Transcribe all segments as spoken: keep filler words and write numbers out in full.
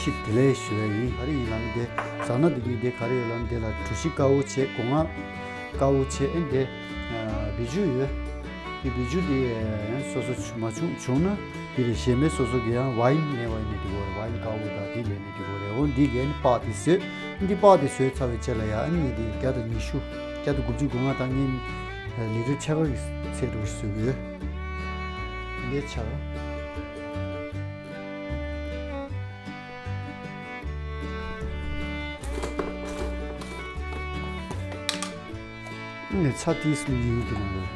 ཞིག་དེ་ལས་ཞུ་བ་ཡིན། ག་རེ་ཡིན་ལབ་ན་དེ་ཟ་ན་དེ་གི་དེ་ག་རེ་ཡོད་ལབ་ན་དེ་ལ་གྲོ་ཞིབ་དཀར་པོ་བྱས། སྒོ་ང་དཀར་པོ་བྱས། ཨེ་དེ་བི་ཇུ་ཡོད། དེ་བི་ཇུ་དེ་སོ་སོ་མ་བྱུང་བྱུང་ན་དེ་ལས་གཞན་པའི་སོ་སོ་གི་ཡང་ཝའིན་ལེན་པ་ཡིན་ན་དེ་གོ་རེད། ཝའིན་དཀར་པོ་དང་དེ་ལེན་ན་དེ་གོ་རེད། འོ་འདི་གས་ནི་པགས་དེ་བཟོས། འདི་པགས་དེ་བཟོས་ཚར་བའི་རྗེས་ལ་ཡང་ཨ་ནི་ངས་དེ་བརྒྱ་དང་ཉི་ཤུ་བརྒྱ་དང་དགུ་བཅུ་གོ་ལྔ་དང་ངས་ལི་ཊར་ཕྱེད་ཀ་གི་ཚད་དུ་བཟོས་ཡོད། འདི་ཆགས། ནས་ཚྭ་ཏིས་མི་ཡིན་གྱི་ནང་ལ།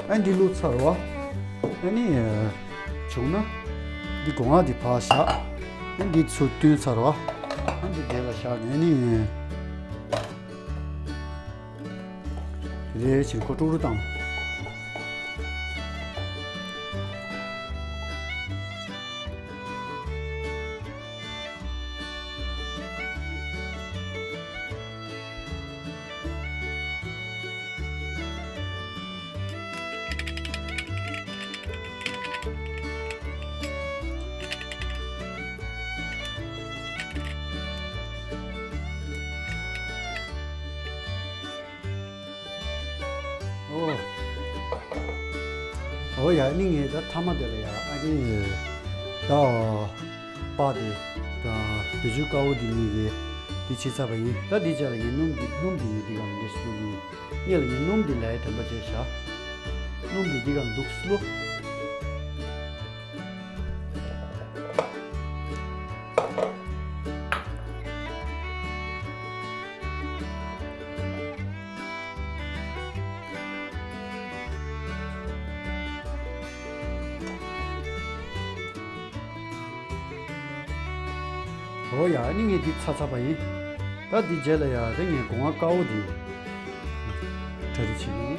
ཨ་འདི་བླུགས་ཚར་བ། ཨ་ནི་བྱུང་ན་འདི་སྒོ་ང་འདི་ཕར་བཞག་ཨ་འདི་ཚུར་བཏོན་ཚར་བ། ཨ་འདི་དེ་ལ་བཞག་ནས་ཨ་ནི། དེ་ཕྱིར་ཁོ་ཀྲུག་ཀྲུག་བཏང་། ཨོ། ཨོ་ཡ་ནི་ངས་ད་ཐ་མ་དེ་ལ་ཡ་ཨ་ནི་ད་པགས་དེ་དང་བི་ཇུ་དཀར་པོ་དེ་གཉིས་ཀྱིས་དེ་བྱས་ཚར་བ་ཡིན། ད་དེ་རྗེས་ལ་ངས་སྣུམ་འདི་སྣུམ་འདི་ངས་འདི་ག་ལ་འདྲེས་སྣུམ་འདི་གཉིས་ལ་ངས་སྣུམ་འདི་ལའི་དམ་པ་བྱས་བཞག་སྣུམ་འདི་འདི་ག་ལ་འདུག་སླུ། ཨོ་ཡ་ཨ་ནི་ངས་འདི་ཚ་ཚ་པ་ཡིན། ད་འདི་རྗེས་ལ་ཡ་རེ་ངས་སྒོ་ང་དཀར་པོ་འདི་གྲ་སྒྲིག་བྱེད་ཀྱི་ཡིན།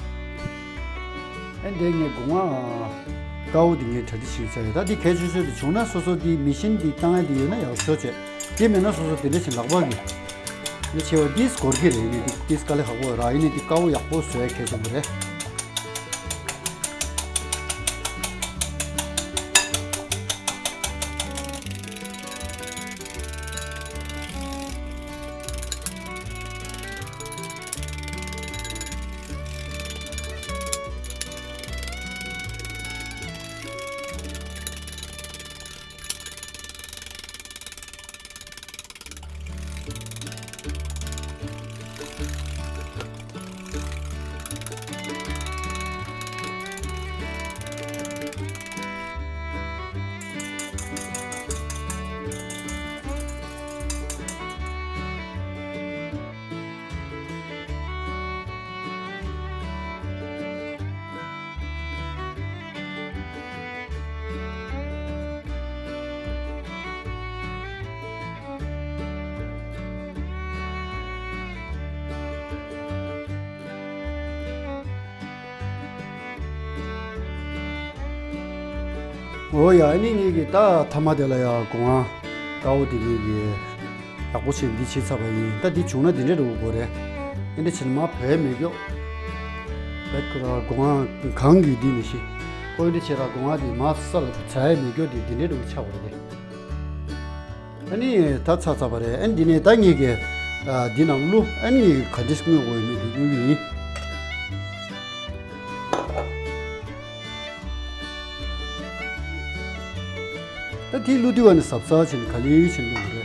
ཨ་འདི་ངས་སྒོ་ང་དཀར་པོ་འདི་ངས་གྲ་སྒྲིག་བྱེད་ཀྱི་ཡོད། ད་འདི་གལ་ཆེ་ཤོས་འདི་བྱུང་ན་སོ་སོ་འདི་མི་ཤིན་འདི་བཏང་ཡ་འདི་ཡོད་ན་ཡག་ཤོས་བྱས། དེ་མེད་ན་སོ་སོ་དེ་འདྲ་ཞིག་ལག་པ་གིས་འདི་བྱས་པ་འདི་སྐོར་གྱི་རེད། ཡིན་ནའི་འདི་འདི་དཀའ་ལས་ཁག་པོ་ར། ཡིན་ནའི་འདི་དཀར་པོ་ཡག་པོ་བཟོ་ཡ་གལ་ཆེན་པོ་རེད། ཨོ་ཡ་ཨ་ནི་ངེད་ཀྱི་ད་ཐ་མ་དེ་ལ་ཡ་སྒོ་ང་དཀར་པོ་དེ་ངེད་ཀྱི་ཡག་པོ་བྱས་འདི་བྱས་ཚར་བ་ཡིན། ད་འདི་བྱུང་ན་འདི་འདྲ་འགྲོ་དགོས་རེད། ཨེ་འདྲ་བྱས་ན་མ་བོད་མེད་ཀྱོག་བེད་ཁོ་ར་སྒོ་ང་གང་གི་འདི་ནི་ཤི། ཨོ་ཨེ་འདྲ་བྱས་ར་སྒོ་ང་འདི་མ་ས་ལ་བྱ་ཡ་མེད་ཀྱོག་འདི་འདི་འདྲ་འགྲོ་ཆགས་པ་རེད། ཨ་ནི་ད་ཚར་ཚར་བ་རེད། ཨ་ནི་འདི་ནས་ད་ངེད་ཀྱི་ཨ་འདི་ནང་བླུག་ཨ་ནི་ངེད་ཀྱི་ག་འདྲ་ཞིག་བརྔོས་དགོས་ཡོད་མེད་འདི་བརྔོས་ཀྱི་ཡིན། ད་དེའི་བླུག་དུས་བ་ནི་གཟབ་གཟབ་བྱས་ནས་ག་ལེར་བྱས་ནས་བླུག་དགོས་རེད།